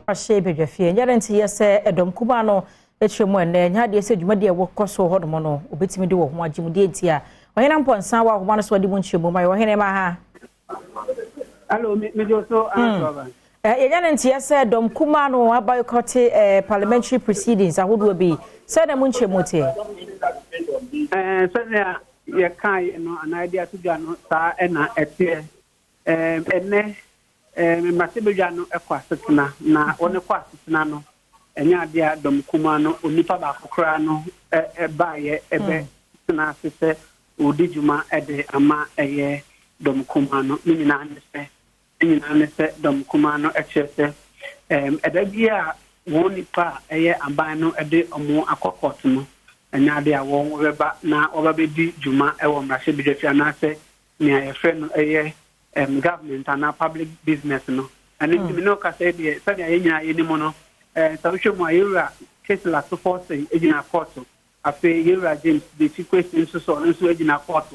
Ahyɛ badwafie nyɛ ne nte yɛ sɛ ɛdɔm kumaa no akyerɛ mu ɛnɛ nyɛ adeɛ sɛ dwumadi a ɛwɔ so hɔnom no obɛtumi de wɔ ho agye mu. Deɛ nti a ɔhene mpɔnsa wɔ ahoma no so ɔde mu nkyerɛ ma yɛ ɔhene ma ha. Hello, me so. Yɛnya ne nteɛ sɛ dɔm kumaa no aboycott parliamentary proceedings ahodoɔ bi sɛ na mu nkyerɛ mu teɛ. Sɛnea yɛkaeɛ no anaa yɛde ato dwa no, saa ɛna ɛteɛ. Ɛnɛ mmarahyɛbadwa no kɔ asetena, na wɔne kɔ asetena no, ɛnyɛ adeɛ a dɔm kumaa no onipa baako koraa no ɛbaeɛ ɛbɛ tena ase sɛ ɔdi dwuma ɛde ama ɛyɛ dɔm kumaa no. Ne nyinaa ne sɛ dɔm kumaa no kyerɛ sɛ ɛda bi a wɔn nipa a ɛyɛ aban no de ɔmo akɔ court no, ɛnyɛ adeɛ a wɔn bɛba na wɔba bɛdi dwuma ɛwɔ mmarahyɛbadwa fie anaasɛ nea yɛfrɛ no ɛyɛ government anaa public business no. Ɛno nti mi ne ɔkasa deɛ, sɛdeɛ yɛn nyinaa yɛnim no, sɛ wohwɛ mu a, yɛwura Cassiel Ato Forson gyina court. Afei yɛwura James Gyakye Quayson nso so, ɔno nso gyina court.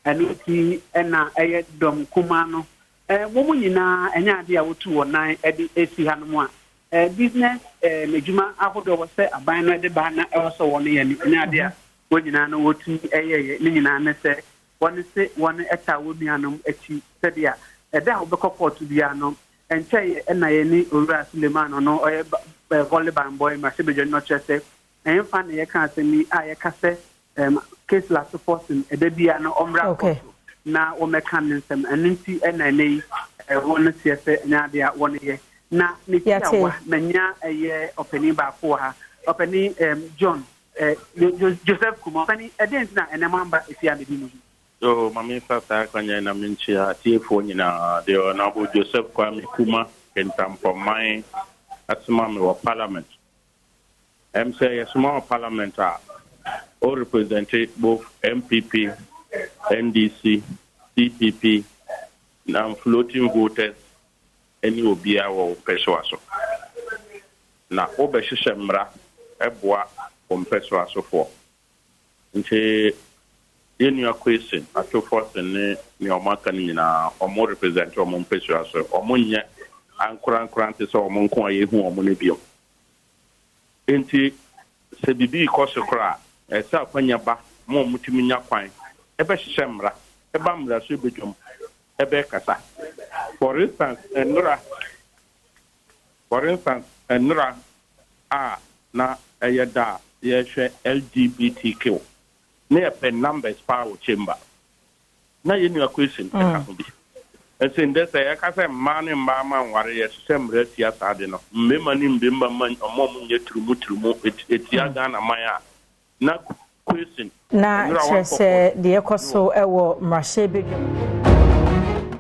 Ɛno nti ɛna ɛyɛ dɔm kumaa no wɔn mu nyinaa, ɛnyɛ adeɛ a wotu wɔn nan ɛde esi hanom a business adwuma ahodoɔ wɔ sɛ aban no ɛde ba na ɛwɔ sɛ wɔn yɛ no, ɛnyɛ adeɛ a wɔn nyinaa no wɔtumi ɛyɛyɛ. Ne nyinaa ne sɛ wɔn se wɔn ɛta wɔn nuanom akyi sɛdeɛ ɛda a wɔbɛkɔ court biara no. Nkyɛn ɛna yɛ ne Owura Suleiman no, ɔyɛ volleyball boy mmarahyɛbadwa no, ɔkyerɛ sɛ ɛyɛmfa na yɛka asɛm yi a yɛka sɛ Cassiel Ato Forson ɛda bia no ɔmmra court na wɔmɛka ne nsɛm. Ɛno nti ɛna ɛnɛ yi wɔn no seɛ sɛ ɛnyɛ adeɛ a wɔn yɛ. Na ne ti awa manya ɛyɛ ɔpanin baako wɔ ha, ɔpanin John Joseph Kuma. Ɔpanin, ɛdeɛ nti na ɛnɛ mo amba efi a medi mu yi? So maame, nfa saa akwannya na menkyia atiefoɔ nyinaa. Deɛ Honorable Joseph Kwame Kuma Kentampɔman asoma me wɔ parliament, sɛ yɛsoma wɔ parliament a, o represent both NPP, NDC, CPP na floating voters ne obiara wɔ wo mpɛsoa so na wobɛhyehyɛ mmara ɛboa wo mpɛsoa sofoɔ. Nti yɛn nua Quayson Ato Forson ne nea ɔmo aka no nyinaa, ɔmo represent ɔmo mpɛsoa so. Ɔmo nyɛ ankorankora nte sɛ ɔmo nko a yɛhu ɔmo no bio. Nti sɛ biribi kɔ so koraa, ɛsɛ akwanya ba ma ɔmo tumi nya kwan ɛbɛhyehyɛ mmara, ɛba mmara so ebedwam ɛbɛkasa. For instance, nnora a na ɛyɛ da a yɛhwɛ LGBTQ na yɛpɛ numbers paa wɔ chamber na yɛn nua Quayson ɛka ho bi. Ɛsɛ ndɛ sɛ yɛka sɛ mmaa ne mmaa ma nware, yɛhyehyɛ mmara tia saa de no, mmarima ne mmarima ma ɔmo a ɔmo nyɛ turumu turumu etia Ghana man a na Quayson. Na kyerɛ sɛ deɛ ɛkɔ so ɛwɔ mmarahyɛ badwam.